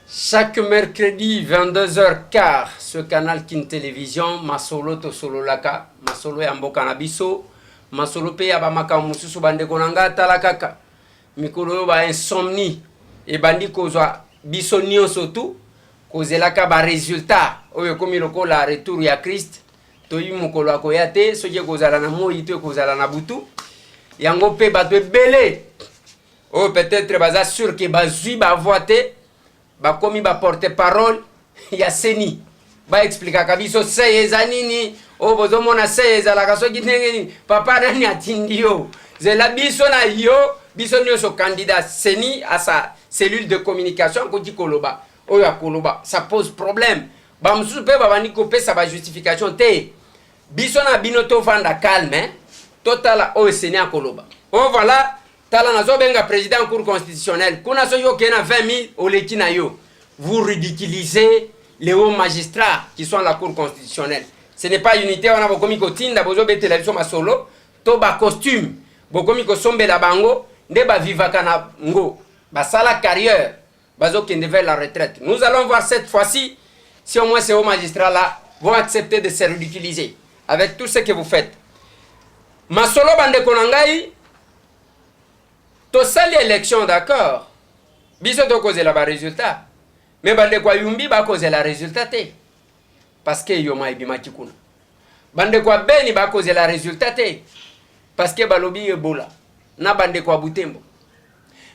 Chaque mercredi 22h15 ce canal Kin Télévision, masolo tosololaka, masolo ya mboka na biso, masolo pe ya ba makambo mosusu. Bandeko na nga, tala kaka mikolo oyo ba insomnie ebandi kozwa biso nyonso, tu kozelaka ba résultat oyo ekomi lokola retour ya Christ. Toyebi mokolo akoya te, soki ekozala na moi to ekozala na butu. Yango mpe bato ebele oyo peut-être baza sûr ke bazwi ba voix te, bakomi ba porte-parole ya CENI, baexplikaka biso se eza nini oyo bozomona, se ezalaka soki ndenge nini. Papa, nani atindi yo? Zela biso na yo, biso nyonso candidat. CENI a sa cellule de communication, akoki koloba oyo akoloba. Ça pose problème. Bamosusu mpe babandi kopesa ba justification te. Biso na bino tovanda calme, totala oyo CENI akoloba. O voilà, tala, nazobenga président Cour constitutionnelle kuna. Soki okei na 20 000, oleki na yo. Vous ridiculisez les hauts magistrats qui sont à la Cour constitutionnelle. Ce n'est pas unité wana bokomi kotinda, bozobetela biso masolo to ba costume bokomi kosombela bango nde bavivaka na ngo. Basala carrière, bazokende vers la retraite. Nous allons voir cette fois-ci si au moins ces hauts magistrats là vont accepter de se ridiculiser avec tout ce que vous faites. Masolo, bandeko na ngai, tosali élection, d'accord, biso tokozela ba résultat, mais bandeko ya Yumbi bakozela résultat te parce que yoma ebimaki kuna. Bandeko ya Beni bakozela résultat te parce que balobi Ebola na bandeko ya Butembo.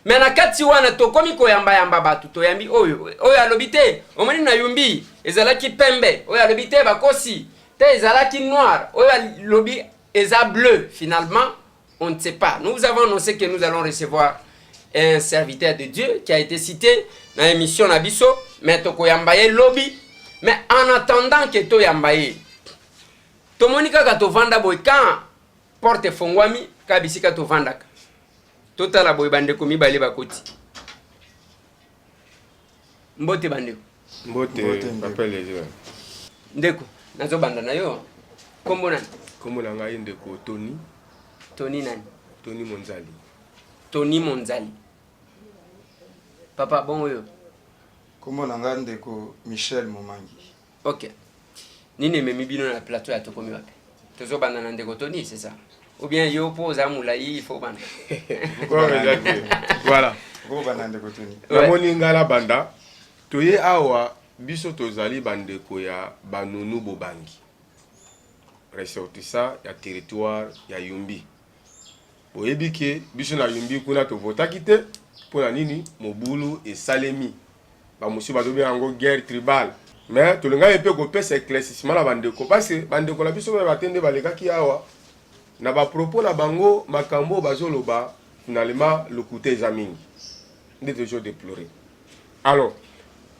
Mais na kati wana tokomi koyambayamba bato. Toyambi oyo, oyo alobi te, omoni na Yumbi ezalaki pembe, oyo alobi te, bakosi te, ezalaki noir, oyo alobi eza bleu. Finalement, on ne sait pas. Nous avons annoncé que nous allons recevoir un serviteur de Dieu qui a été cité dans l'émission na biso, mais tokoyamba ye lobi. Mais en attendant que toyamba ye, tomoni kaka tovanda boye, quand porte efongwami kaka bisika tovandaka, totala boye, bandeko mibale bakoti. Mbote, bandeko. Mbote. Mbote, ndeko. Papa Eliezer. Ndeko, nazobanda na yo. Nkombo nani? Kombo na ngai ndeko Tony. Tony nani? Tony Monzali. Tony Monzali. Papa, bongo oyo? Kombo na ngai ndeko Michel Momangi. Ok, nini ememi bino na plateau ya Tokomi Wapi? Tozobanda na ndeko Tony, c'est ça? Ou bien yo mpo oza molai, il faut banda? Eza te, voilà. Okobanda, ndeko Tony. Namoni ngai na banda. Toye awa, biso tozali bandeko ya Banunu Bobangi, ressortissant ya territoire ya Yumbi. Boyebi ke biso na Yumbi kuna tovotaki te. Mpo na nini? Mobulu esalemi, bamosusu bazobenga yango guerre tribale, mais tolingaki mpe kopesa éclaircissement na bandeko, parce que bandeko na biso oyo batende balekaki awa na ba propos na bango, makambo oyo bazoloba, finalement lokuta eza mingi nde toujours déploré. Alors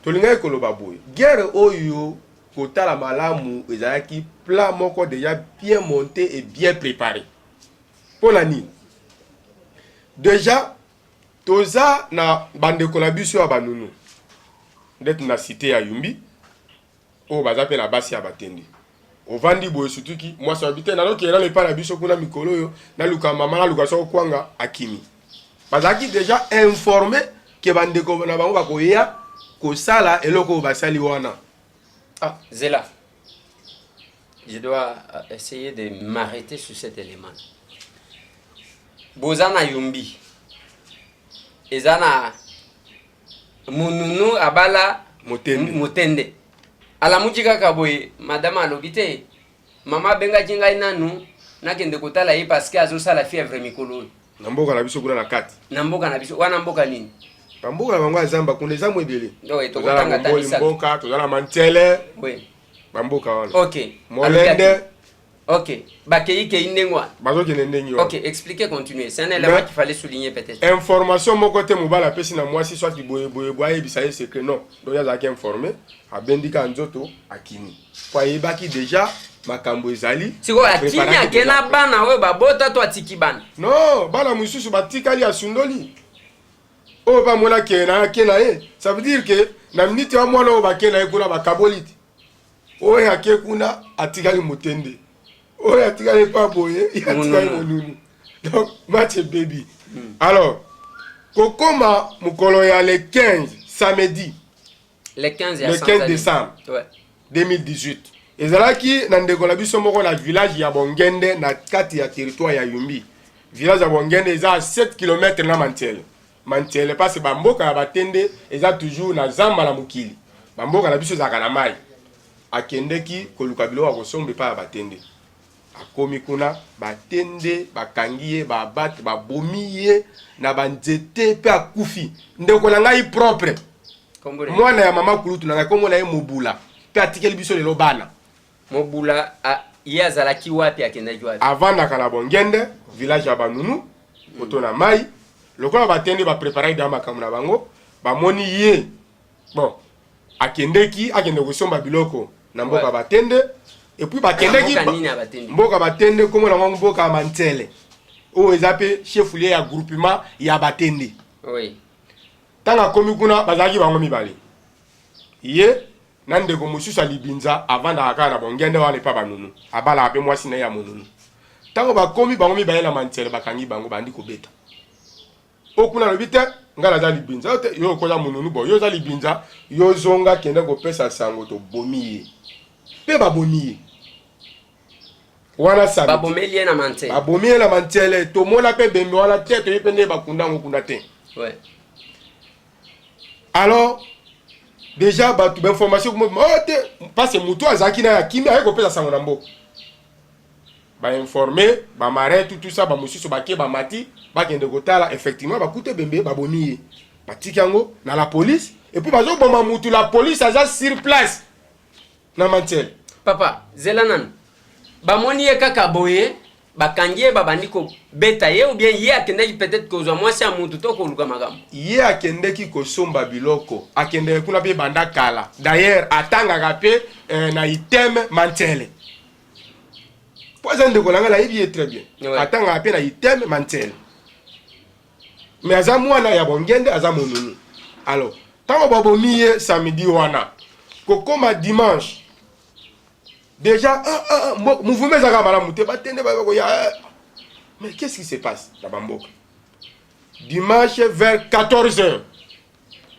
tolingaki koloba boye: guerre oyo, kotala malamu, ezalaki plan moko déjà bien monté et bien préparé. Mpo na nini? Déjà toza na bandeko na biso ya Banunu, ndeti na cité ya Yumbi, oyo baza mpe na basi ya Batende. Ovandi boye, sutuki mwasi abi te, nazokende nano epai na biso kuna mikolo oyo, naluka mama, naluka soko kwanga. Akimi. Bazalaki déjà informé ke bandeko na bango bakoya kosala eloko oyo basali wana. Ah, zela, je dois essayer de m'arrêter sur cet élément. Boza na Yumbi, eza na Mununu abala Motende. Motende alamuki kaka boye, madame alobi te, mama abengaki ngai nanu nakende kotala ye parce que azosala fièvre mikolo oyo. Na mboka na biso kuna na kati. Na mboka na biso wana, mboka nini? Bamboka na bango ya zamba kuna eza mo ebele. Oui, toza na tokotanga ata Momboli. misato. Mboka toza na Mantele. Bamboka wana. Molende. Ok, bakei kei ndenge wana. Bazokende ndenge wana. Ok, expliquez, continuez. C'est un élément qu'il fallait souligner peut-être. Information moko te mobali apesi na mwasi, soit boye boye boye, ayebisa ye secret, non. Donc ye azalaki informé, abendi kaka nzoto, akimi, po ayebaki déjà makambo ezali. Sikoyo akimi, Préparaki ake déjà. na bana oyo babota to atiki bana? Non, bana mosusu batikali, asundoli oyo bamona ke na ake na ye. Ça veut dire que na miniti ya mwana oyo bake na ye kuna, bakaboli te. Oyo ake kuna atikali motende, oyo atikali pa boye, ye atikali Monunu. monunu. Donc match ebebi. Alors kokoma mokolo ya le 15, samedi. Le 15 ya Le 15 Sanzali. Décembre 2018, ezalaki na ndeko na biso moko na village ya Bongende, na kati ya territoire ya Yumbi. Village ya Bongende eza a 7 km na Mantiele. Mantiele, parce bamboka ya Batende eza toujours na zamba, na mokili. Bamboka na biso ezalaka na mai. Akendeki koluka biloko ya kosomba epai ya Batende. Akomi kuna, Batende bakangi ye, babate, babomi ye na banzete mpe akufi. Ndeko na ngai propre. Kombo na ye? Mwana ya mama kulutu na ngai, kombo na ye Mobula, mpe atikeli biso lelo bana. Mobula ye azalaki wapi? Akendaki wapi? Avandaka na Bongende, village ya Banunu, koto na mai. Lokola Batende bapreparaki da makambo na bango, bamoni ye, bon, akendeki, akende kosomba biloko na mboka. Batende, et puis bakendeki Mboka nini ya Batende? Mboka Batende, kombo nango mboka ya Mantele, oyo eza mpe chef-lieu ya groupement ya Batende. Ntango akomi kuna, bazalaki bango mibale, ye na ndeko mosusu ya Libinza, avandaka kaka na Bongende wana epa Banunu, abalaka mpe mwasi na ye ya Monunu. Ntango bakomi bango mibale na Mantele, bakangi bango, bandi kobeta. O kuna alobi te: "Ngai naza Libinza." "Yo te, yo okoza Monunu. Bo yo oza Libinza, yo zonga, kende kopesa sango, tobomi ye." Mpe babomi ye wana samedi. Babomeli ye na Mantele? Babomi ye na Mantele. Tomona mpe bembe wana te, toyebi mpe nde bakunda yango kuna te. Alors déjà bato bainformation, oh te, parce que moto azalaki na ya kimi, aye kopesa sango na mboka, bainforme bamarin, tout ça. Bamosusu bake, bamati, bakende kotala, effectivement bakute ebembe, babomi ye, batiki yango na la police. Et puis bazoboma mutu, la police aza sur place na Mantele. Papa, zela nanu. Bamoni ye kaka boye, bakangi ye, babandi kobeta ye, ou bien ye akendaki peut-être kozwa mwasi ya mutu to koluka makambo? Ye akendeki kosomba biloko. Akendeke kuna mpe banda kala. D'ailleurs atangaka mpe na ITM Mantele, po aza ndeko na ngai, nayebi ye très bien. Atangaka mpe na ITM Mantele, mais aza mwana ya Bongende, aza Monunu. Alors ntango babomi ye samedi wana, kokóma dimanche déjà, ah, ah, ah, mouvement ezalaka malamu te. Batende bakoya, ah. Mais qu'est-ce qui se passe na bamboka? Dimanche vers 14 heures,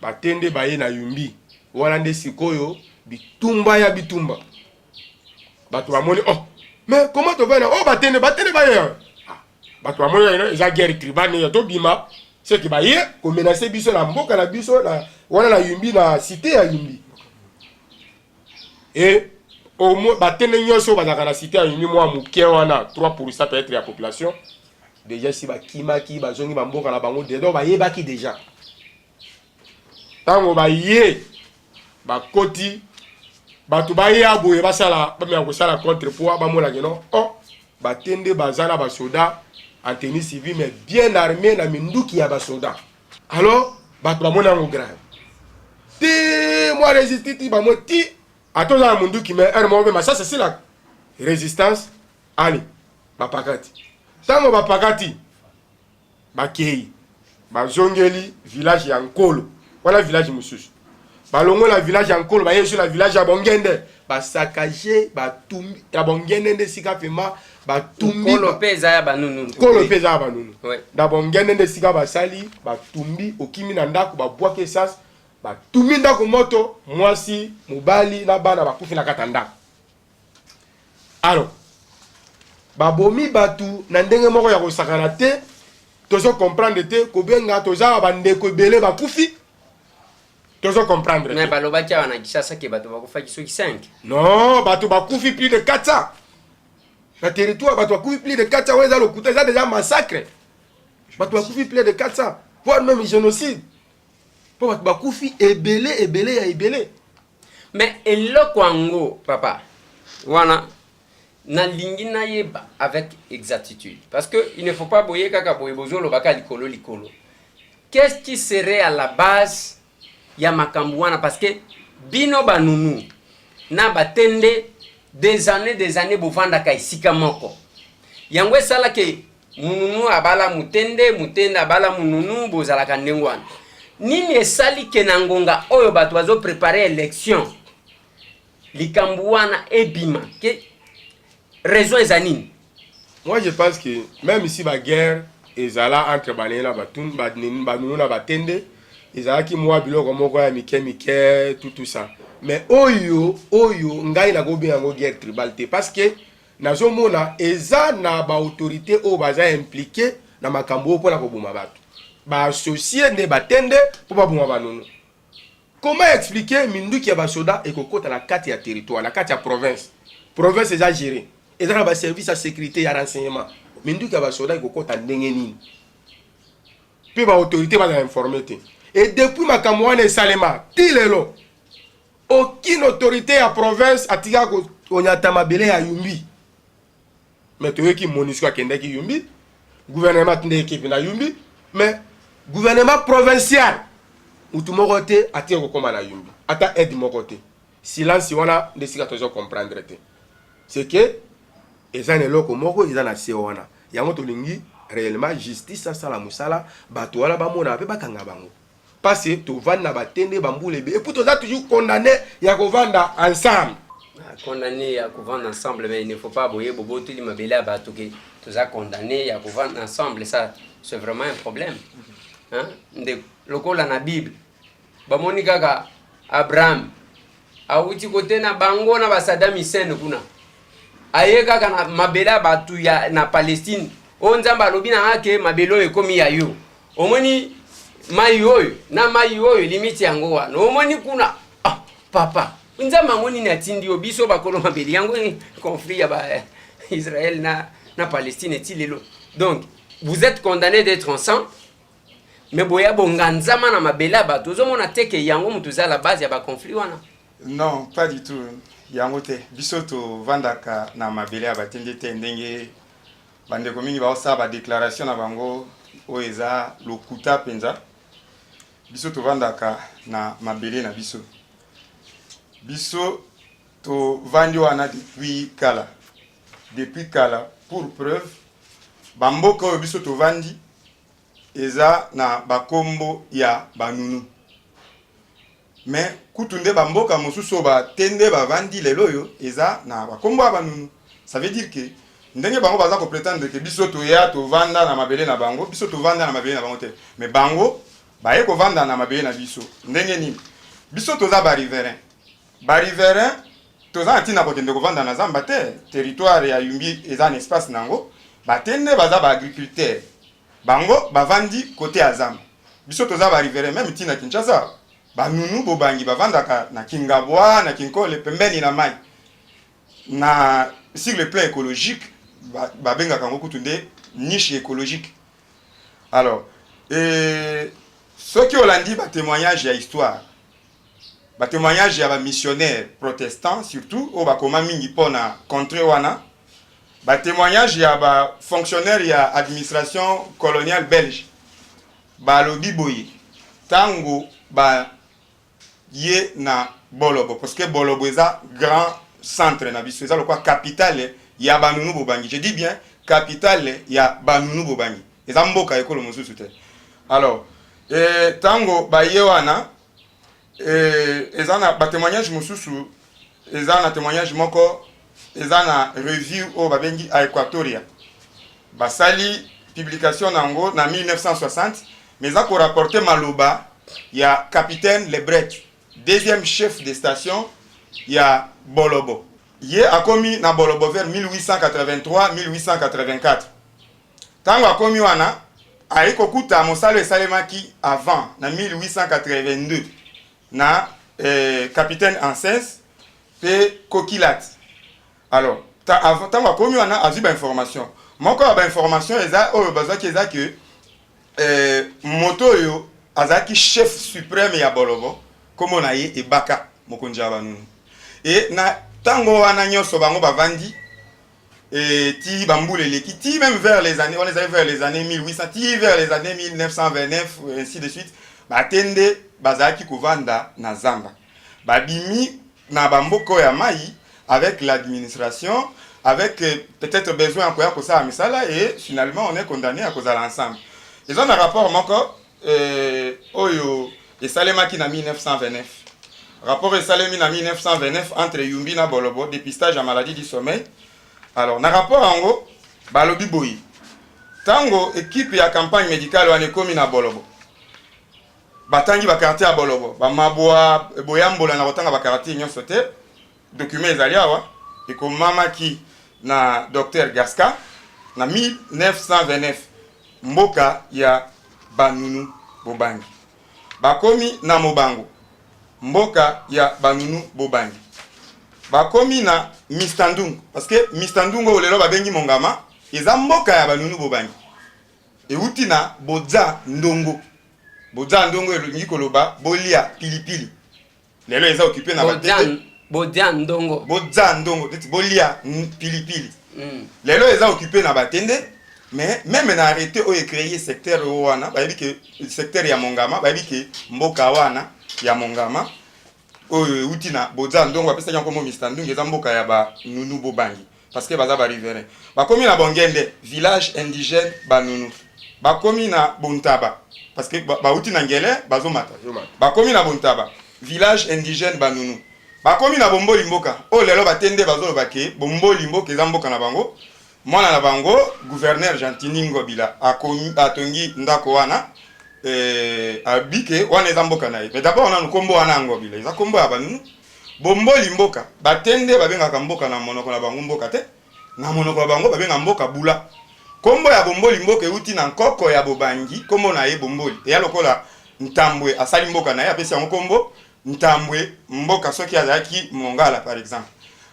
Batende baye na Yumbi. Wana nde sikoyo bitumba ya bitumba. Bato bamoni: "Oh, mais comment tovanda? Oh, Batende, Batende baye." Ah, bato bamoni eno eza guerre tribale ya tobima, seke baye komenacer biso na mboka na biso na wana na Yumbi, na cité ya Yumbi. E au moins Batende nyonso oyo bazalaka na cité ya Yumbi, mwa moke wana, 3 peut-être ya population, déjà si bakimaki, bazongi bamboka na bango. Donc bayebaki déjà. Ntango baye, bakoti, bato baya boye, basala, bameka kosala contrepoids, bamonaki no, oh, Batende baza na basoda en tenue civile, mais bien armé na minduki ya basoda. Alors bato bamoni yango grave te. Mwa résiste ti bamo ti ata oza na munduki, mais heure moko mpe masasi esilaka. Résistance, ale, bapakati. Ntango bapakati, bakei, bazongeli village ya Nkolo wana, village mosusu. Balongola village ya Nkolo, baye so na village ya Bongende, basaccager, batumbi ya Bongende. Nde esika pema batumbi. Nkolo mpe eza ya Banunu. Nkolo mpe eza ya Banunu. Na Bongende nde esika basali, batumbi. Okimi na ndako, babwaki essence, batumbi ndako moto, mwasi, mobali na bana bakufi na kati ya ndako. Alors babomi bato na ndenge moko ya kosakana te. Tozo comprendre te. Kobenga, toza na bandeko ebele bakufi, tozo comprendre Mais te. Balobaki awa na Kinshasa ke bato bakufaki soki 5. Non, bato bakufi plus de 400 na territoire. Bato bakufi plus de 400, oyo eza lokuta, eza déjà massacre. Bato bakufi plus de 400, voire même génocide, mpo bato bakufi ebele, ebele ya ebele. Mais eloko yango, papa, wana nalingi nayeba avec exactitude, parce que il ne faut pas boye kaka boye, bozolobaka likolo likolo. Qu'est-ce qui serait à la base ya makambo wana? Parce que bino Banunu na Batende, des années, des années bovandaka esika moko. Yango esalaki Mununu abala Mutende, Mutende abala Mununu, bozalaka ndenge wana. Nini esali ke na ngonga oyo bato bazoprépare élection, likambo wana ebima? Ke raison eza nini? Moi, je pense que même si baguerre ezala entre Banene na Banunu na Batende, Ezalaki mwa biloko moko ya mike mike, tout tout ça. Mais oyo oyo ngai nakobenga yango guerre tribale te, parce que nazomona eza na baautorité oyo baza impliqué na makambo oyo mpona koboma bato, baassocié nde batende mpo baboma banunu. Comment expliquer minduki ya basoda ekokota na kati ya territoire, na kati ya province? Province eza géré, eza na baservice ya sécurité, ya renseignement. Minduki ya basoda ekokota ndenge nini mpe baautorité bazala informé te? Et depuis makambo wana esalema ti lelo, aucune autorité ya province atikaka konyata mabele ya Yumbi. Mais toyoki MONUSCO akendaki Yumbi, gouvernement atindi équipe na Yumbi, mais gouvernement provincial, mutu moko te atika kokóma na Yumbi, ata aide moko te. Silence wana nde sika tozo comprendre te. C'est que eza na eloko moko eza na se wana. Yango tolingi réellement justice asala mosala, bato wana bamona mpe bakanga bango, parce que tovandi na batende bambula ebe et puis toza toujours condamné ya kovanda ensemble. Ah, condamné ya kovanda ensemble, mais il ne faut pas boye bobotoli mabele ya bato ke toza condamné ya kovanda ensemble. Ça, c'est vraiment un problème, hein? Nde lokola na Bible, bamoni kaka Abraham awuti kote na bango na baSaddam Hussein kuna, aye kaka na mabele ya bato ya na Palestine oyo Nzambe alobi na nga ke mabele oyo ekomi ya yo. Omoni mai oyo na mai oyo, limite yango wana omoni kuna. Ah, papa, Nzambe yango nini atindi yo? Biso bakolo mabele. Yango conflit ya ba Israël na Palestine eti lelo. Donc vous êtes condamné d'être ensemble, mais boya bonganzama na mabele ya bato. Ozomona te ke yango moto eza la base ya baconflit wana? Non, pas du tout. Yango te. Biso tovandaka na mabele ya batende te, ndenge bandeko mingi baosala badéclaration na bango oyo eza lokuta mpenza. Biso tovandaka na mabele na biso. Biso tovandi wana depuis kala, depuis kala. Pour preuve, bamboka oyo biso tovandi eza na bakombo ya banunu, mais kutu nde bamboka mosusu oyo batende bavandi lelo oyo eza na bakombo ya banunu. Ça veut dire que ndenge bango baza koprétendre ke biso toya tovanda na mabele na bango, biso tovanda na mabele na bango te, mais bango baye kovanda na mabele na biso. Ndenge nini? Biso toza bariverain. Bariverain toza na ntina kokende kovanda na zamba te. Territoire ya Yumbi eza na espace nango. Batende baza baagriculteur, bango bavandi kote ya zamba. Biso toza bariverain. Même ntina Kinshasa, banunu bobangi bavandaka na Kingabwa, na Kinkole, pembeni na mai. Na sur le plan écologique, babengaka yango kutu nde niche écologique. Alors, soki olandi batémoignage ya histoire, batémoignage ya bamissionnaire protestant surtout oyo bakoma mingi mpona contrée wana, batémoignage ya bafonctionnaire ya administration coloniale belge, balobi boye: ntango baye na Bolobo, parce que Bolobo eza grand centre na biso, eza lokwa capitale ya banunu bobangi, je dis bien capitale ya banunu bobangi, eza mboka ekolo mosusu te. Alors, ntango baye wana, eza na batémoignage mosusu, eza na témoignage moko eza na revue oyo babengi Aequatoria, basali publication na yango na 1960, mais eza korapporter maloba ya capitaine Lebret, deuxième chef de station ya Bolobo. Ye akomi na Bolobo vers 1883 1884. Ntango akomi wana, aye kokuta mosala esalemaki avant na 1882 na capitaine Ansens mpe Coquillat. Alors, ntango akomi wana, azwi bainformation moko ya bainformation eza oyo bazwaki eza ke moto oyo azalaki chef suprême ya Bolobo, nkombo na ye Ebaka, mokonzi ya banunu. E na ntango wana nyonso bango bavandi, ti bambula eleki, ti même vers les années wana ezali vers les années 1800, ti vers les années 1929, ainsi de suite, batende bazalaki kovanda na zamba. Babimi na bamboka oyo ya mai avec l'administration, avec peut-être besoin ya koya kosala misala, et finalement on est condamné à kozala ensemble. Eza na rapport moko oyo esalemaki na 1929. Rapport esalemi na 1929 entre Yumbi na Bolobo, dépistage ya maladie du sommeil. Alors, na rapport yango balobi boye: ntango équipe ya campagne médicale wana ekomi na Bolobo, Batangi baquartier ya Bolobo, Bamabwa, Boyambola, na kotanga baquartier nyonso te. Document ezali awa, ekomamaki na Docteur Gasca na 1929, mboka ya Banunu Bobangi. Bakomi na Mobango, mboka ya Banunu Bobangi. Bakomi na Mistandungu, parce que Mistandungu oyo lelo babengi Mongama eza mboka ya Banunu Bobangi. Euti na Bodza Ndongo. Bodza Ndongo elingi koloba bolia pilipili. Lelo eza occupé na batete. Bodza Ndongo. Bodza Ndongo, neti bolia pilipili. Lelo eza occupé na batende, mais même na arrêté oyo ecréé secteur oyo wana, bayebi ke secteur ya Mongama, bayebi ke mboka wana ya Mongama oyo euti na Bodza Ndongo, bapesaki yango kombo Mr Ndungu, eza mboka ya ba Nunu Bobangi parce que baza ba riverain. Bakomi na Bongende, village indigène Banunu. Bakomi na Bontaba parce que bauti na Ngele bazomata. Bakomi na Bontaba, village indigène Banunu. Bakomi na Bomboli mboka oyo lelo batende bazoloba ke Bomboli mboka eza mboka na bango. Mwana na bango gouverneur Gentiny Ngobila atongi ndako wana, abike wana eza mboka na ye. Mais d'abord nanu kombo wana Ngobila eza kombo ya Banunu. Bomboli mboka, batende babengaka mboka na monoko na bango mboka te, na monoko na bango babenga mboka bula. Kombo ya Bomboli mboka euti na nkoko ya Bobangi, kombo na ye Bomboli. Eya lokola Ntambwe asali mboka na ye, apesi yango kombo Ntambwe mboka soki azalaki Mongala par exemple.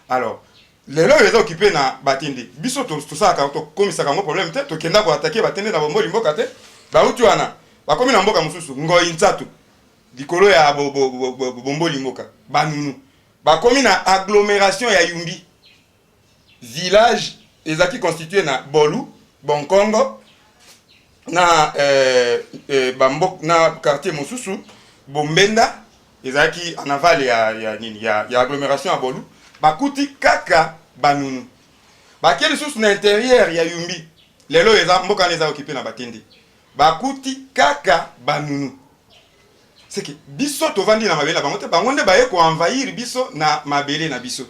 Alors lelo oyo eza occupé na batende, biso tosalaka tokomisaka yango problème te, tokenda koattaquer batende na Bomboli mboka te. Bauti wana bakomi na mboka mosusu Ngoi Ntsatu, likolo ya Bomboli mboka Banunu. Bakomi na agglomération ya Yumbi, village ezalaki constitué na Bolu, Bonkongo na na quartier mosusu Bombenda, ezalaki en aval ya nini ya agglomération ya Bolu. Bakuti kaka Banunu. Bakie lisusu na intérieur ya Yumbi, lelo eza mboka wana eza occupé na batende, bakuti kaka Banunu. C'est que biso tovandi na mabele na bango te, bango nde baye koenvahir biso na mabele na biso.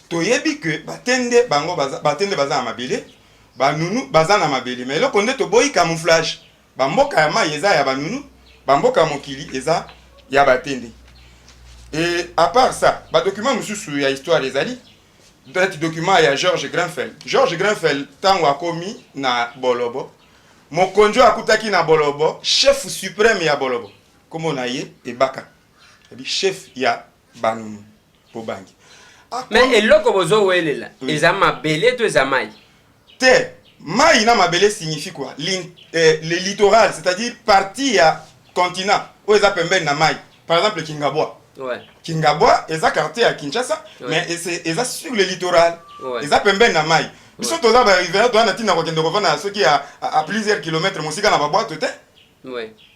Toyebi ke batende bango baza, batende baza na mabele, Banunu baza na mabele, mais eloko nde toboyi camouflage. Bamboka ya mai eza ya Banunu, bamboka ya mokili eza ya batende. Et à part ça, badocument mosusu ya histoire ezali neti document ya George Grenfell. George Grenfell, ntango akomi na Bolobo, mokonzi oyo akutaki na Bolobo, chef suprême ya Bolobo, kombo na ye Ebaka, abi chef ya Banunu Bobangi. Mais eloko bozowelela eza mabele to eza mai? Te, mai na mabele signifie quoi? Le littoral, c'est-à-dire partie ya continent oyo eza pembeni na mai, par exemple Kingabwa. Kingabwa eza quartier ya Kinshasa, mais eza sur le littoral, eza pembeni na mai. Biso toza bariverain, toza na ntina kokende kovanda soki à plusieurs kilomètres mosika na babwato te.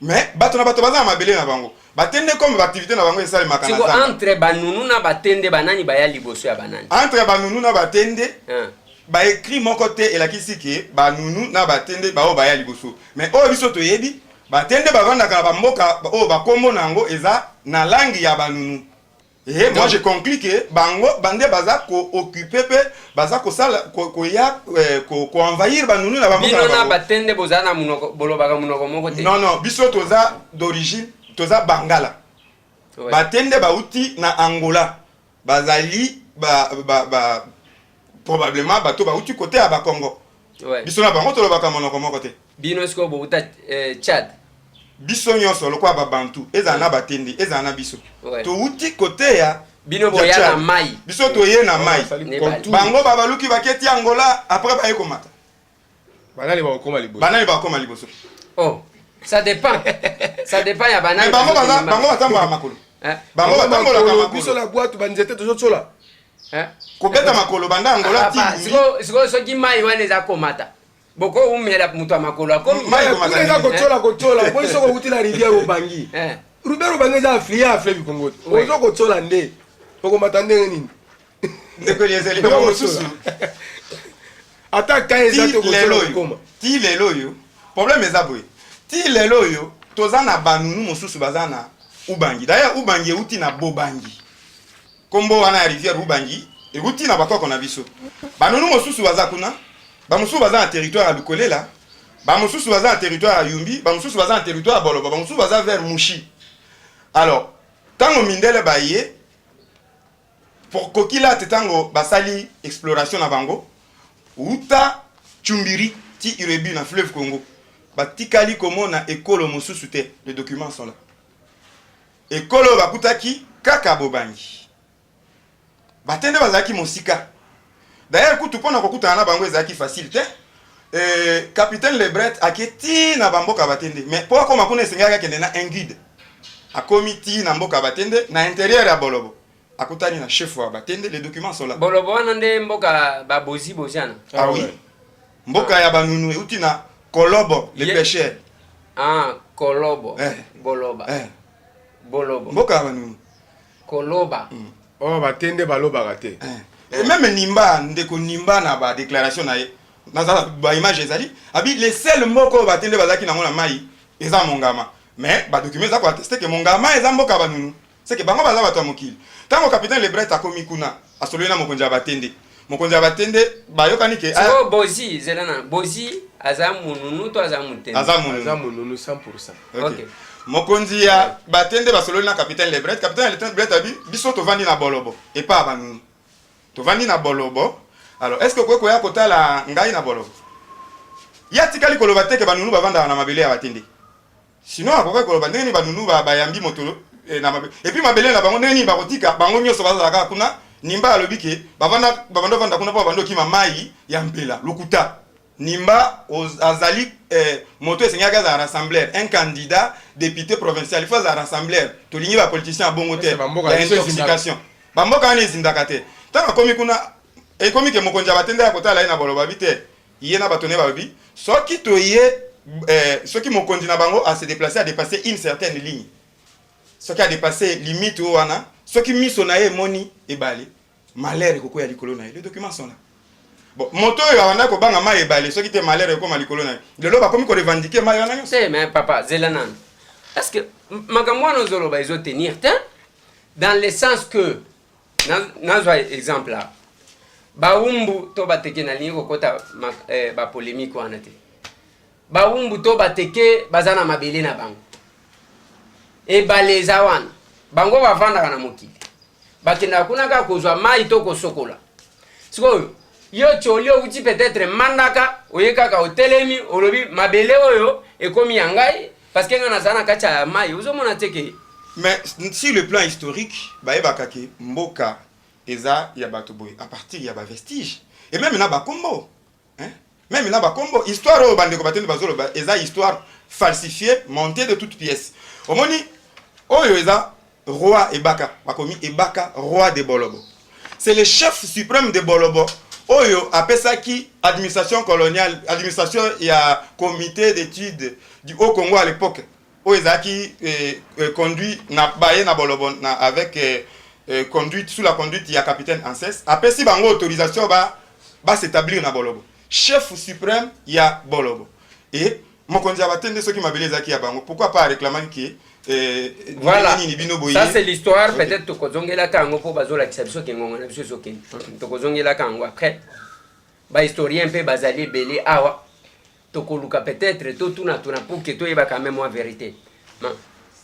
Mais bato na bato baza na mabele na bango. Batende, comme baactivité na bango esalemaka na Siko entre Banunu na batende, banani baya liboso ya banani? Entre Banunu na batende, baécrit moko te elakisi ke Banunu na batende baoyo baya liboso. Mais oyo biso toyebi, batende bavandaka na bamboka oyo bakombo na yango eza na langue ya Banunu. Et moi je conclus que bango bande baza kooccuper mpe baza kosala koya koenvahir Banunu na bamboka na bango. Bino na batende boza na munoko, bolobaka munoko moko te? Non, biso toza d'origine, toza Bangala. Batende bauti na Angola, bazali ba probablement bato bauti kote ya Bakongo. Biso na bango tolobaka monoko moko te. Bino sikoyo bouta Tchad? Biso nyonso lokola Babantu, ezala na batende, ezala na biso, touti kote ya Bino boya na mai. Biso toye na mai, bango babaluki baketi Angola, après baye komata. Banani bakokoma liboso? Banani bakokoma liboso? Oh, ça dépend, ça dépend ya banani. Bango baza, bango batambolaka makolo, bango batambolaka makolo. Biso na bwatu banzete tozotsola. Kobeta makolo banda Angola ti. Sikoyo soki mai wana eza komata, bokoumela, moto ya makolo akomi. Kuna eza kotiola kotiola. Boyi soki outi na rivière Obangi, rivière Obangi eza affluent ya fleuve Congo te, ozo kotiola nde okomata ndenge nini? Ndeko Eliezer, likambo mosusu. Ata ka eza te, kotiola okoma. Ti lelo oyo problème eza boye, ti lelo oyo toza na Banunu mosusu baza na Ubangi. D'ailleurs Ubangi euti na Bobangi, nkombo wana ya rivière Ubangi euti na bakoko na biso. Banunu mosusu baza kuna, bamosusu baza na territoire ya Lukolela. Bamosusu baza na territoire ya Yumbi, bamosusu baza na territoire ya Bolobo, bamosusu baza vers Mushi. Alors ntango mindele baye pour kokila te, ntango basali exploration na bango uta Chumbiri ti Irebu na fleuve Congo, batikali komona ekolo mosusu te. Les documents sont là. Ekolo oyo bakutaki kaka Bobangi. Batende bazalaki mosika. D'ailleurs kutu, mpona kokutana na bango ezalaki facile te. Capitaine Lebret ake ti na bamboka Batende, mais mpo akoma kuna esengaki akende na un guide. Akomi ti na mboka Batende, na intérieur ya Bolobo, akutani na chef ya Batende. Les documents sont là. Bolobo wana nde mboka babozi boziana? Ah oui, mboka ya Banunu, euti na Kolobo, le pêcheur. Ah, Kolobo. Boloba. Bolobo. Mboka ya Banunu. Koloba. Oyo Batende balobaka te. Et même Nimba, ndeko Nimba, na badéclaration na ye, naza baimage ezali, abi le seul mboka oyo Batende bazalaki nango na mai eza Mongama. Mais badocument eza koattester ke Mongama eza mboka ya Banunu. C'est que bango baza bato ya mokili. Ntango capitaine Lebret akomi kuna, asololi na mokonzi ya Batende. Mokonzi ya Batende bayokani ke Sikoyo Bozi, zela na Bozi, aza Mununu to aza Mutende? Aza Mununu. Aza Mununu 100. Ok. Mokonzi ya Batende basololi na capitaine Lebret. Capitaine Lebret abi: biso tovandi na Bolobo, epa ya Banunu, tovandi na Bolobo. Alors est ce que okoki koya kotala ngai na Bolobo? Ye atikali koloba te ke Banunu bavandaka na mabele ya Batende. Sinon akoki koloba ndenge nini Banunu bayambi moto na mabele, et puis mabele na bango, ndenge nini bakotika bango nyonso bazala kaka kuna? Nimba alobi ke bavanda, babanda ovanda kuna mpo babanda okima mai ya mpela. Lokuta. Nimba azali moto esengaki azala rassembleur. Un candidat député provincial, il faut azala rassembleur. Tolingi bapoliticien ya bongo te. Ese bamboka ya biso intoxication. Bamboka wana ezindaka te. Ntango akomi kuna, ekomi ke mokonzi ya Batende ya kotala ye na Boloba, bi te, ye na bato ne balobi soki toye, soki mokonzi na bango ase déplacer, adépasse une certaine ligne, soki adépasse limite oyo wana, soki miso na ye emoni ebale, malheur ekokwea likolo na ye. Les documents sont là. Bon, moto oyo abanda kobanga mai ebale, soki te malheur ekóma likolo na ye, lelo bakomi korevendiquer mai wana nyonso. Te, mais papa, zela nanu. Est ce que makambo wana ozoloba ezotenir te, dans le sens que nazwa exemple awa, Bawumbu to Bateke, nalingi kokɔta bapolémique wana te. Bawumbu to Bateke baza na mabele na bango, ebale eza wana, bango bavandaka na mokili, bakendaka kuna kaka kozwa mai to kosokola. Sikoyo yo tioli, outi peut-être Mbandaka, oye kaka otelemi, olobi mabele oyo ekomi ya ngai parce que ngai naza na kati ya mai. Ozomona te ke Mais sur le plan historique, bayebaka ke mboka eza ya bato boye à partir ya bavestige et même na bakombo, hein? Même na bakombo. Histoire oyo bandeko Batende bazoloba eza histoire falsifiée, montée de toutes pièces. Omoni oyo eza roi Ebaka, bakomi Ebaka, roi de Bolobo. C'est le chef suprême de Bolobo oyo apesaki administration coloniale, administration ya Comité d'études du Haut Congo à l'époque, oyo ezalaki conduit na baye na Bolobo na, avec conduite, sous la conduite ya capitaine Anses. Apesi bango autorisation ba s'établir na Bolobo. Chef suprême ya Bolobo et mokonzi ya Batende, soki mabele ezalaki ya bango, pourquoi pas aréclamaki ke Voilà. nini bino boye? Ça, c'est l'histoire. Peut-être tokozongelaka yango mpo bazolakisa biso ke ngonga na biso ezokende. Tokozongelaka yango après. Bahistorien mpe bazali ebele awa, tokoluka peut-être totunatuna pour ke toyeba quand même mwa vérité. Mais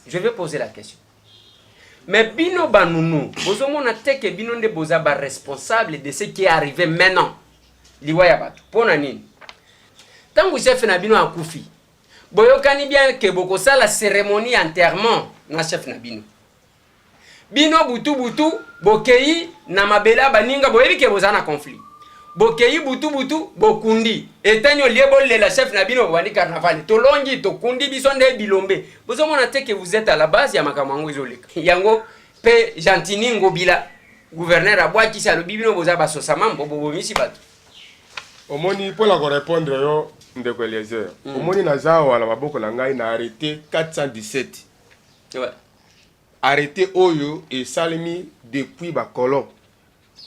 je vais poser la question: mais bino Banunu, bozomona te ke bino nde boza baresponsable de ce qui est arrivé maintenant, liwa ya bato? Mpo na nini? Ntango chef na bino akufi, boyokani bien ke bokosala cérémonie ya enterrement na chef na bino. Bino butu butu bokei na mabele ya baninga, boyebi ke boza na conflit, bokei butu butu, bokundi etani olie, bolela chef na bino, bobandi carnaval, tolongi, tokundi, biso nde bilombe. Bozomona te ke vous êtes à la base ya makambo yango ezoleka? Yango mpe Gentini Ngobila, gouverneur, abwakisi, alobi bino boza basosamambo, bobomisi bato. Omoni, mpona korépondre yo, ndeko Eliezer, omoni, naza awa na maboko na ngai na arrêté 417. Arrêté oyo esalemi depuis bacolon,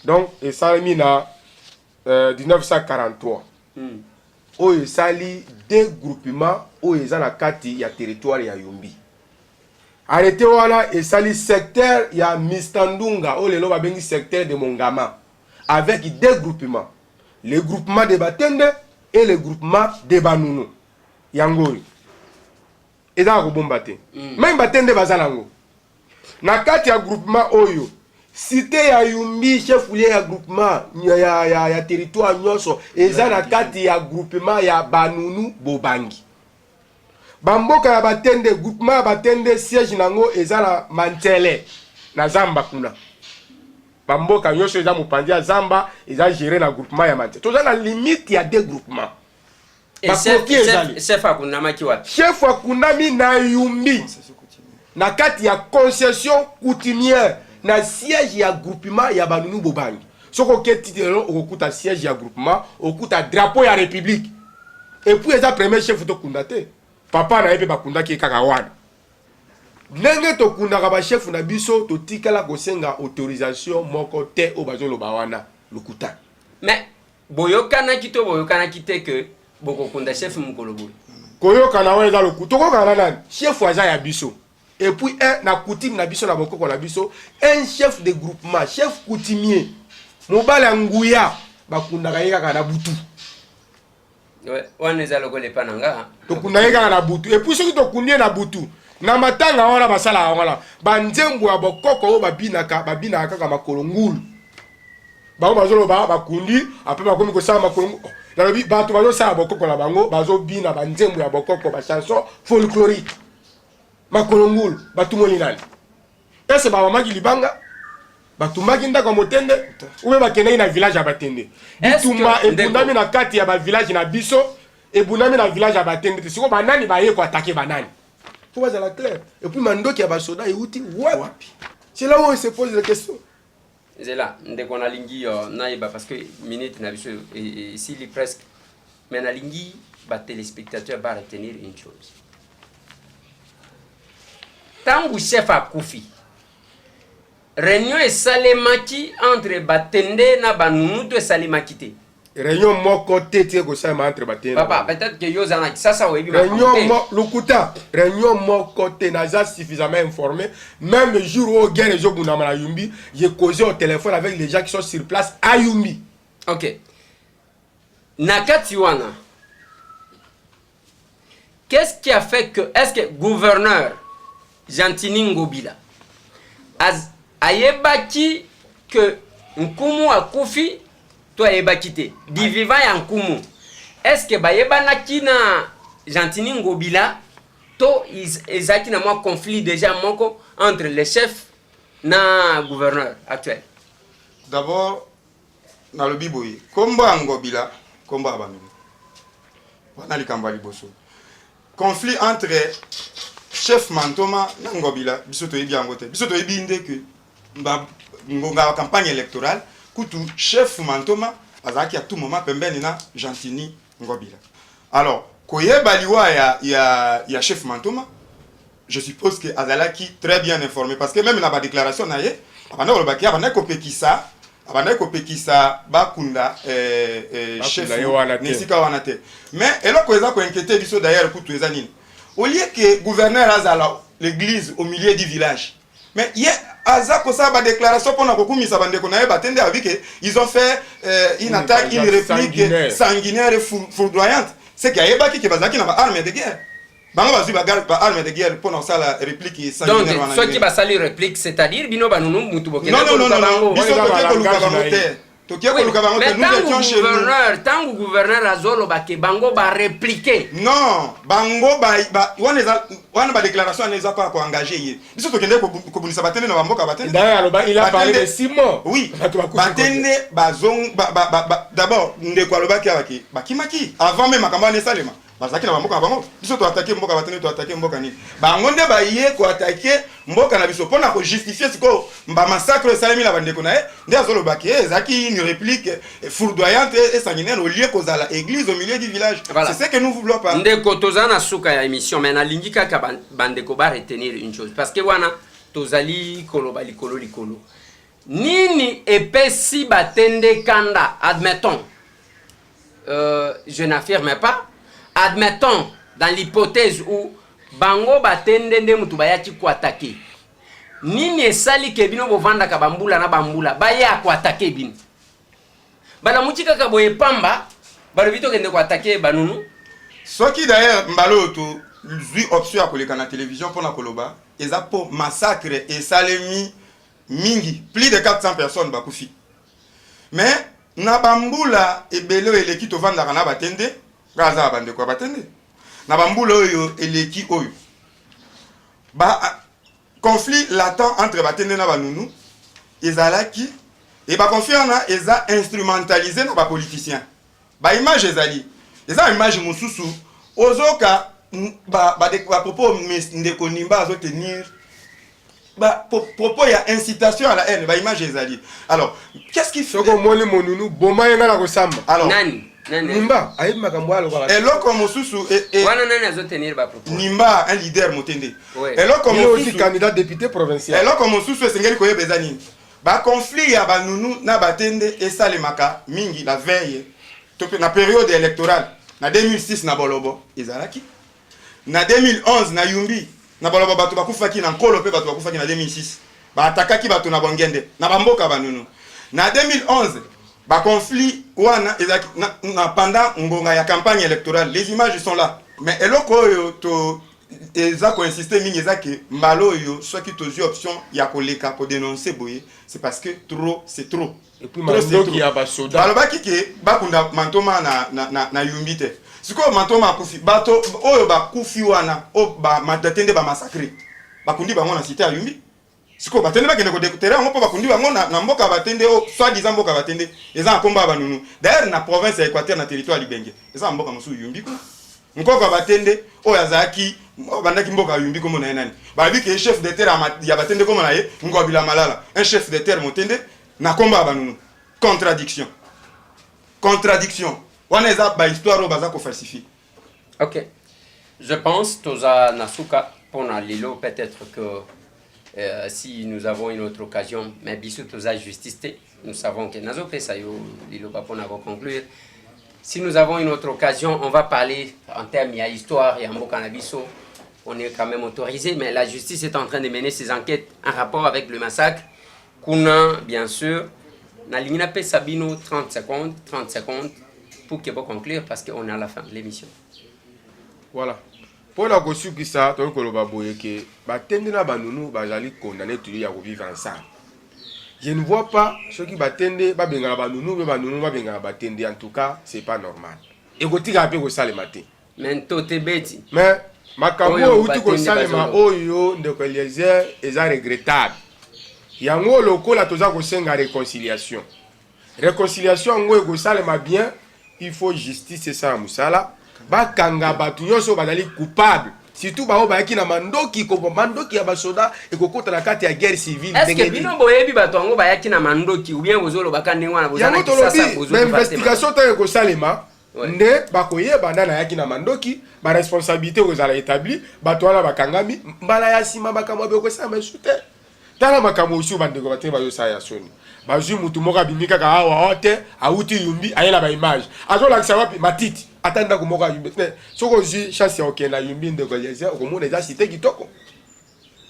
donc esalemi na 1943, oyo esali deux groupement oyo eza na kati ya territoire ya Yumbi. Arrêté wana esali secteur ya Mistandunga, oyo lelo babengi secteur de Mongama, avec deux groupements, le groupement de Batende et le groupement de Banunu. Yango oyo eza ya kobomba te. Même Batende baza nango na kati ya groupement oyo, cité ya Yumbi, chef lieu ya groupement ya territoire nyonso, eza na kati ya groupement ya Banunu Bobangi. Bamboka ya Batende, groupement ya Batende, siège nango eza na Mantele, na zamba kuna. Bamboka nyonso eza mopanzi ya zamba, eza géré na groupement ya Mantele. Toza na limite ya deux groupements. Bakoki ezali. Chef akundamaki wapi? Chef akundami na Yumbi, na kati ya concession coutumière, na siège ya groupement ya Banunu Bobangi. Soki oketi lelo, okokuta siège ya groupement, okokuta drapeau ya République. Et puis eza premier chef tokunda te. Papa na ye mpe bakundaki ye kaka wana. Ndenge tokundaka bachef na biso, totikala kosenga autorisation moko te. Oyo bazoloba wana, lokuta. Mais boyokanaki to boyokanaki te ke bokokunda chef mokolo boye? Koyokana wana eza lokuta. Tokokana na nani? Chef aza ya biso. Et puis un, na coutume na biso, na bokoko na biso, un chef de groupement, chef coutumier, mobali ya nguya, bakundaka ye kaka na butu. Wana eza lokola epa na nga. Tokunda ye kaka na butu. Et puis soki tokundi ye na butu, na matanga wana basalaka wana banzembo ya bokoko oyo babinaka, babinaka kaka makolo ngulu. Bango bazoloba bakundi, après bakomi kosala makolo ngulu. Oh, nalobi bato bazosala bokoko na bango, bazobina banzembo ya bokoko, bachanson folklorique, makolo ngulu. Batumoli nani? Ese bamamaki libanga, batumbaki ndako ya motende, ube bakendaki na village ya Batende? Bitumba ebundami na kati ya bavillage na biso, ebundami na village ya Batende te. Sikoyo banani baye koattaquer banani? Faut bazala clair. Et puis mandoki ya basoda euti wapi? C'est là où on se pose la question. Nzela, ndeko, nalingi yo nayeba, parce que minute na biso esili presque, mais nalingi batéléspectateur baretenir une chose. Ntango chef akufi, réunion esalemaki entre Batende na Banunu to esalemaki te? Réunion moko te tie kosalema entre Batende. Papa, peut-être que yo oza na Kisasa, oyebi. Réunion mo lokuta, réunion moko te. Naza suffisamment informé. Même jour oyo guerre ezobundama na Yumbi, j'ai causé au téléphone avec les gens qui sont sur place à Yumbi. Ok, na kati wana, qu'est-ce qui a fait que, est-ce que gouverneur Gentini Ngobila ayebaki que nkumu akufi to ayebaki te? Du vivant ya nkumu, est-ce que bayebanaki na Gentini Ngobila to ezalaki na mwa conflit déjà moko entre le chef na gouverneur actuel? D'abord nalobi boye, nkombo ya Ngobila, nkombo ya Banunu wana. Likambo ya liboso, conflit entre chef Mantoma na Ngobila, biso toyebi yango te. Biso toyebi nde ke ngonga ya campagne électorale kutu, chef Mantoma azalaki à tout moment pembeni na Gentini Ngobila. Alors koyeba liwa ya chef Mantoma, je suppose que azalaki très bien informé, parce que même na badéclaration na ye, abandaki kolobaki, abandaki kopekisa bakunda chef na esika wana te. Mais eloko eza koinquiéter biso d'ailleurs kutu eza nini? Au lieu que gouverneur azala l'église au milieu du village, mais ye aza kosala badéclaration mpona kokumisa bandeko na ye Batende. Abi ke ils ont fait une attaque, une réplique sanguinaire, sanguinaire et foudroyante. C'est que ayebaki ke bazalaki na baarme de guerre. Bango bazwi baarme de guerre mpona kosala réplique sanguinaire wana. Soki basali réplique, c'est-à-dire bino Banunu mutu bokende? Non, non, non, non, biso toke koluka bango te, toke koluka bango te. Nous étions chez nous. Ntango gouverneur azoloba ke bango barépliquer. Non, bango wana eza wana badéclaration wana eza kaka koengager ye. Biso tokende kobundisa Batende na bamboka Batende. D'ailleurs aloba, il a parlé de Simon. Oui, Batende bazong d'abord ndeko alobaki awa ke bakimaki avant même makambo wana esalema. Bazalaki na bamboka na bango. Biso toattaquer mboka Batende, toattaquer mboka nini? Bango nde baye koattaquer mboka na biso. Mpona kojustifier sikoyo bamassacre esalemi na bandeko na ye, nde azolobaki ezalaki une réplique foudroyante et sanguinaire, au lieu kozala église au milieu du village. Voilà. C'est ce que nous voulons pas. Ndeko, toza na suka ya émission, mais nalingi kaka bandeko baretenir une chose, parce que wana tozali koloba likolo likolo. Nini epesi Batende kanda? Admettons, je n'affirme pas, admettons dans l'hypothèse où bango Batende nde mutu bayaki koattaquer, nini esali ke bino bovandaka bambula na bambula, baya koattaquer bino? Balamuki kaka boye pamba, balobi tokende koattaquer Banunu? Soki d'ailleurs mbala oyo tozwi option ya koleka na télévision mpona koloba, eza mpo massacre esalemi mingi, plus de 400 personnes bakufi. Mais na bambula ebele oyo eleki, tovandaka na Batende. Nga aza na bandeko ya Batende. Na bambula oyo eleki oyo, ba conflit latent entre Batende na Banunu ezalaki e baconflit wana eza instrumentalisé na bapoliticien. Baimage ezali, eza image mosusu ozoka bapropos ndeko Nimba azotenir, propos ya incitation à la haine. Baimage ezali. Alors, qu'est-ce qui fait? Soki omoni monunu, boma ye, nga na kosamba. Alors Nani nani? Nimba ayebi makambo oyo alobaka. Eloko mosusu Wana nani azotenir bapropos? Nimba, un leader motende. Eloko Il est aussi mosusu candidat député provincial. Eloko mosusu esengeli koyeba eza nini? Baconflit ya Banunu na Batende esalemaka mingi la veille to mpe na période électorale. Na 2006 na Bolobo ezalaki, na 2011 na Yumbi. Na Bolobo bato bakufaki, na Nkolo mpe bato bakufaki. Na 2006 baatakaki bato na Bongende, na bamboka Banunu. Na 2011 baconflit wana ezalaki na pendant ngonga ya campagne électorale. Les images sont là. Mais eloko oyo to eza koinsiste mingi eza ke mbala oyo, soki tozwi option ya koleka kodénonce boye, c'est parce que trop c'est trop. Et puis Trop, c'est mandoki trop. ya basoda. Balobaki ke bakunda Mantoma na Yumbi te. Sikoyo Mantoma akufi, bato oyo bakufi wana oyo Batende bamassacre, bakundi bango na cité ya Yumbi. Sikoyo Batende bakende kodéterrer yango mpo bakundi bango na mboka ya Batende oyo soi-disant mboka ya Batende eza na nkombo ya Banunu. D'ailleurs, na province ya Équateur, na territoire ya Libenge, eza na mboka mosusu Yumbi kuna. Nkoko ya Batende oyo azalaki oyo bandaki mboka ya Yumbi, kombo na ye nani? Balobi ke chef de terre ya Batende, kombo na ye Ngobila Malala, un chef de terre motende na nkombo ya Banunu. Contradiction, contradiction wana eza bahistoire oyo baza kofalsifie. Ok. Je pense, toza na suka pour lelo, peut-être que si nous avons une autre occasion, mais biso toza justice te, nous savons que nazopesa yo liloba mpona conclure. Si nous avons une autre occasion, on va parler en termes ya histoire ya mboka na biso. On est quand même autorisé, mais la justice est en train de mener ses enquêtes en rapport avec le massacre. Kuna, bien sûr, nalingi napesa bino 30 secondes, 30 secondes pour que conclure parce qu'on est à la fin de l'émission. Voilà, mpona kosukisa, tokoki koloba boye ke Batende na Banunu bazali condamné toujours ya kovivre ensemble. Je ne vois pas soki Batende babengaka Banunu mpe Banunu babengaka Batende. En tout cas, c'est pas normal, ekotikaka mpe kosalema te. Mais ntote beti. Mais makambo Oyo oyo euti Batende kosalema bazoloba. Oyo ndeko Eliezer, eza regrettable. Yango lokola toza kosenga réconciliation, réconciliation yango ekosalema bien, il faut justice esala mosala, bakanga bato nyonso oyo bazali coupable, surtout bango bayaki na mandoki. Mandoki ya basoda ekokota na kati ya guerre civile. Est ce que bino boyebi bato yango bayaki na mandoki ou bien bozolobaka ndenge wana boza na Yango Kisasa? tolobi, bainvestigation ntango ekosalema nde bakoyeba nani ayaki na mandoki, baresponsabilité ekozala établi, bato wana bakangami. Mbala ya nsima makambo abe ekosalama esu te. Tala makambo osi bandeko batenge bazosala ya soni. Bazwi mutu moko abimi kaka awa awa te, awuti Yumbi, aye na baimage, azolakisa wapi matiti, ata ndako moko ya Yumbi te. Soki ozwi chance ya kokende na Yumbi, ndeko Eliezer, okomona eza cité kitoko.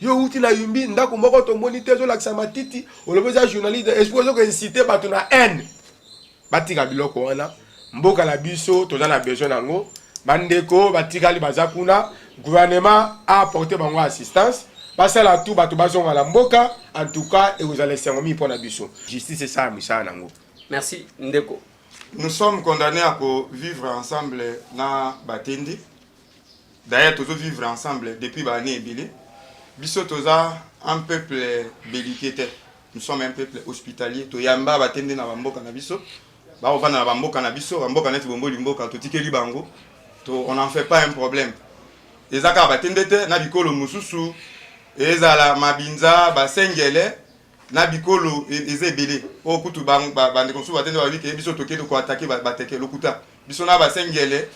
Yo outi na Yumbi, ndako moko tomoni te, ezolakisa matiti. Olobi eza journaliste, esprit ozokoincite bato na haine. Batika biloko wana. Mboka na biso toza na besoin nango. Bandeko batikali baza kuna, gouvernement aapporte bango assistance, basala tu bato bazonga na mboka. En tout cas, ekozala esengo mingi mpo na biso. Justice esala mosala nango. Merci, ndeko. Nous sommes condamnés à vivre ensemble na Batendi. D'ailleurs, tozo vivre ensemble depuis baannée ebele. Biso toza un peuple belliqueux te, nous sommes un peuple hospitalier. Toyamba Batende na bamboka na biso, bakovanda na bamboka na biso, bamboka neti Bomboli, mboka totikeli bango to, on n'en fait pas un problème. Eza kaka Batende te, na bikolo mosusu ezala Mabinza, Basengele, na bikolo eza ebele oyo kutu bandeko mosusu Batende balobi ke biso tokende koattaquer Bateke. Lokuta. Biso na Basengele,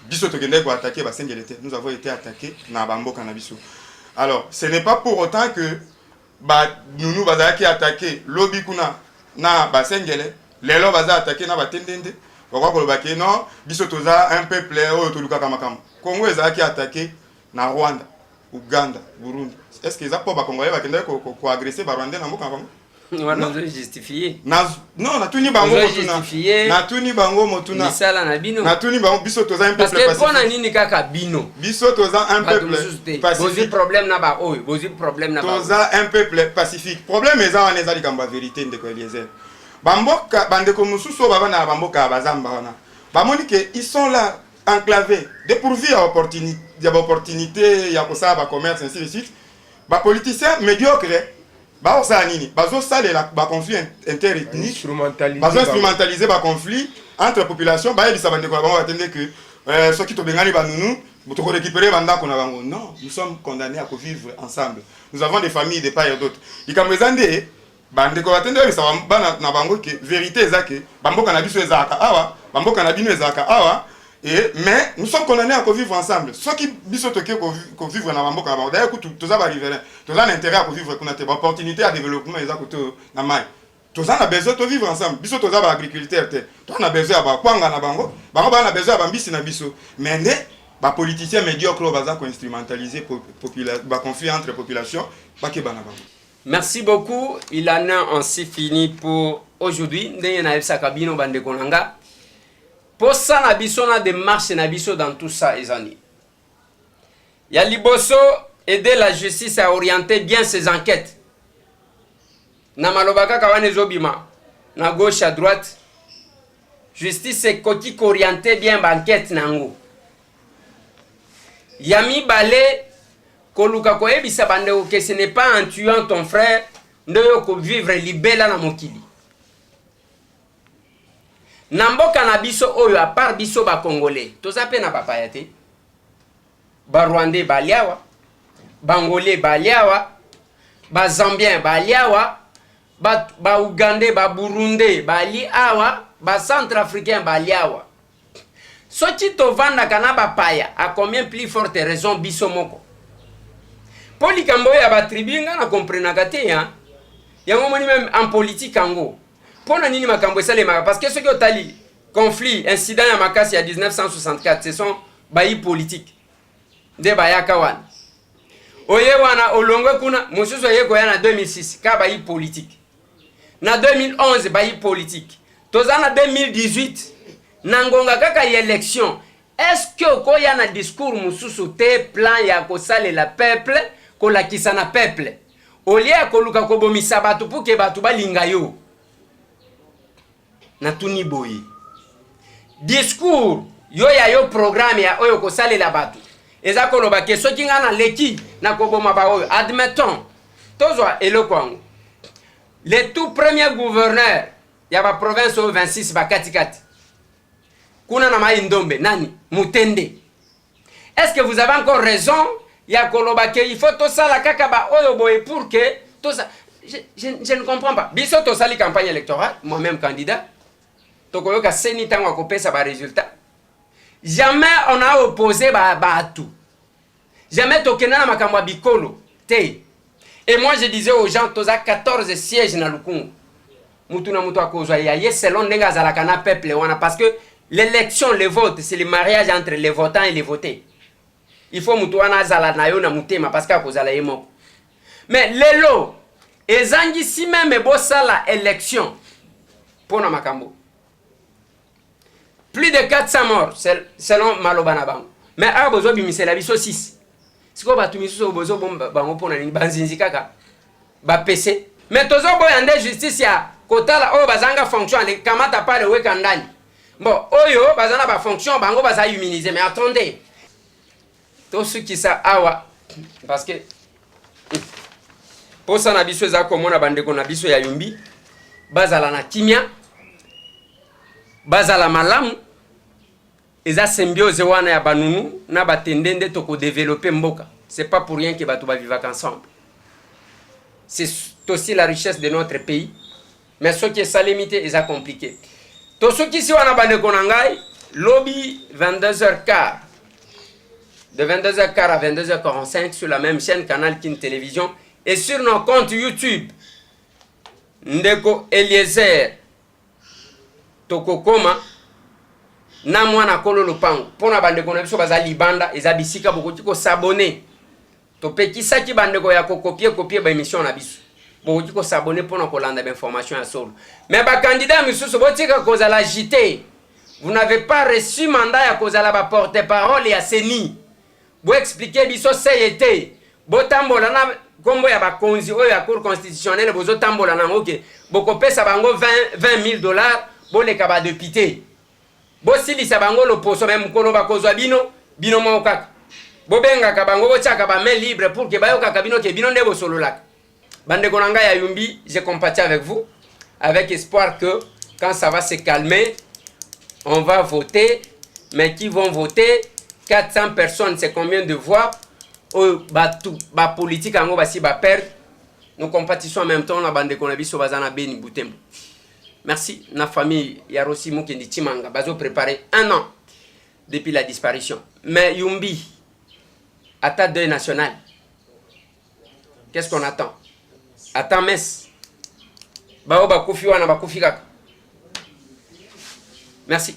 biso tokendaki koattaquer Basengele te, nous avons été attaqués na bamboka na biso. Alors, ce n'est pas pour autant que Banunu bazalaki attaqué lobi kuna na Basengele, lelo baza attaqué na Batendende, bakoka koloba ke non, biso toza un peuple oyo tolukaka makambo. Congo ezalaki attaqué na Rwanda, Uganda, Burundi. Est ce que eza mpo Bacongolais bakendaki koagresser Barwandais na mboka na bango? Wana ozo justifier. Na, non, natuni bango Ozo motuna. justifier. Natuni bango motuna. Misala na bino. Natuni bango, biso toza un Parce peuple que mpona pacifique. nini kaka bino? Biso toza un Bato peuple mosusu te. Bozwi pacifique. problème na ba oyo, bozwi problème na ba oyo. Toza un peuple pacifique. Problème eza wana, eza likambo ya vérité, ndeko Eliezer. Bamboka, bandeko mosusu oyo bavanda na bamboka ya bazamba wana, bamoni ke ils sont là enclavés, dépourvus ya opportunité, ya baopportunité ya kosala bacommerce, ainsi de suite. Bapoliticien médiocre baosala nini? Bazosalela baconflit interethnique. Instrumentaliser. Bazoinstrumentaliser baconflit entre population. Bayebisa bandeko na bango batende ke soki tobengani banunu, tokorécupérer bandako na bango. Non, nous sommes condamnés à vivre ensemble. Nous avons des familles de part et d'autre. Likambo eza nde bandeko batende bayebisa bana na bango ke vérité eza ke bamboka na biso ezalaka awa, bamboka na bino ezalaka awa, et mais nous sommes condamnés à vivre ensemble. Soki biso toke kovivre na bamboka na bango, d'ailleurs kutu toza bariverain, toza na intérêt ya kovivre kuna te. Baopportunité ya développement eza kote na mai. Toza na besoin tovivre ensemble. Biso toza baagriculteur te, toza na besoin ya bakwanga na bango, bango baza na besoin ya bambisi na biso. Mais nde bapoliticien médiocre oyo baza koinstrumentaliser baconflit entre population, bakeba na bango. Merci beaucoup. Il en a ainsi fini pour aujourd'hui. Ndenge nayebisaka bino, bandeko na nga, posa na biso na démarche na biso dans tout ça eza nini? Ya liboso, aider la justice à orienter bien ses enquêtes. Na maloba kaka wana ezobima na gauche à droite, justice ekoki koorienter bien baenquête na yango. Ya mibale, koluka koyebisa bandeko ke ce n'est pas en tuant ton frère nde oyo kovivre libela na mokili. Na mboka na biso oyo, à part biso bacongolais, toza mpe na bapaya te. Barwandais bali awa, bangolais bali awa, bazambien bali awa, baugandais, baburundais bali awa, bacentrafricain bali awa. Soki tovandaka na bapaya, à combien plus forte raison biso moko? Mpo likambo oyo ya batribu, nga na comprenaka te ya yango. Moni, même en politique yango, mpo na nini makambo esalemaka? Parce que soki otali conflit, incident ya makasi ya 1964, ce sont bayi politique nde bayaka wana. Oye wana, olongwe kuna, mosusu aye koya na 2006, ka bayi politique. Na 2011, bayi politique. Toza na 2018, na ngonga kaka ya élection. Est-ce que okoya na discours mosusu te, plan ya kosalela peuple, kolakisa na peuple, au lieu ya koluka kobomisa bato pour ke bato balinga yo? Natuni boye: discours yo ya yo, programme ya oyo kosalela bato eza koloba ke soki ngai naleki, nakoboma baoyo. Admettons, tozwa eloko yango, le tout premier gouverneur ya baprovince oyo 26 bakatikati kuna na Mai Ndombe, nani? Mutende. Est-ce que vous avez encore raison ya koloba ke il faut tosala kaka baoyo boye pour que tosa? Je ne comprends pas. Biso tosali campagne électorale, moi-même candidat, tokoyoka seni ntango akopesa barésultat. Jamais on a opposé bato, jamais tokenda na makambo ya bikolo te. Et moi, je disais aux gens, toza 14 sièges na Lukungu, mutu na mutu akozwa ya ye selon ndenge azalaka na peuple wana, parce que l'élection, le vote, c'est le mariage entre les votants et les votés. Il faut mutu wana azala na yo na motema, parce que akozala ye moko. Mais lelo ezangisi même bosala élection mpo na makambo plus de 400 morts selon maloba na bango. Mais awa bozobimisela biso 6. Sikoyo bato misusu oyo bozobomba bango mpo na nini? Banzinzi kaka bapese. Mais tozoboya nde justice ya kotala oyo bazanga fonction, ale kamata pale, weka ndani. Bon, oyo baza na bafonction, bango baza immunisé. Mais attendez, tosukisa awa, parce que posa na biso eza komona bandeko na biso ya Yumbi bazala na kimia, bazala malamu. Eza symbiose wana ya banunu na batende nde tokodévelopper mboka. C'est pas pour rien que bato bavivaka ensemble. C'est aussi la richesse de notre pays. Mais soki esalemi te, eza compliqué. Tosukisi wana, bandeko na ngai. Lobi 22h15, de 22h15 à 22h45, sur la même chaîne, Canal Kin Télévision, et sur nos comptes YouTube, ndeko Eliezer, tokokoma na mwana kolo lopango. Mpo na bandeko na biso baza libanda, eza bisika bokoki kos'abonner. Topekisaki bandeko ya kocopier copier baémission na biso. Bokoki kos'abonner mpona kolanda bainformation ya solo. Mais bacandidat misusu, botika kozala agité. Vous n'avez pas reçu mandat ya kozala baporte parole ya CENI. Boexpliquer biso seye te. Botambola na nkombo ya bakonzi oyo ya Cour constitutionnelle, bozotambola nango ke bokopesa bango 20 000 $, boleka badéputé, bosilisa bango loposo. Me mokolo bakozwa bino, bino moko kaka bobengaka bango, botiaka bamain libre pour ke bayokaka bino ke bino nde bosololaka. Bandeko na ngai ya Yumbi, je compatis avec vous, avec espoir que quand ça va se calmer, on va voter. Mais qui vont voter? 400 personnes, c'est combien de voix? Oyo bato bapolitique yango basi baperdre. Nous compatissons en même temps na bandeko na biso baza na Beni, Butembo. Merci na famille ya Rossy Mukendi Tshimanga, bazo préparer un an depuis la disparition. Mais Yumbi, ata deuil national, qu'est-ce qu'on attend? Ata messe, bao bakufi wana bakufi kaka. Merci.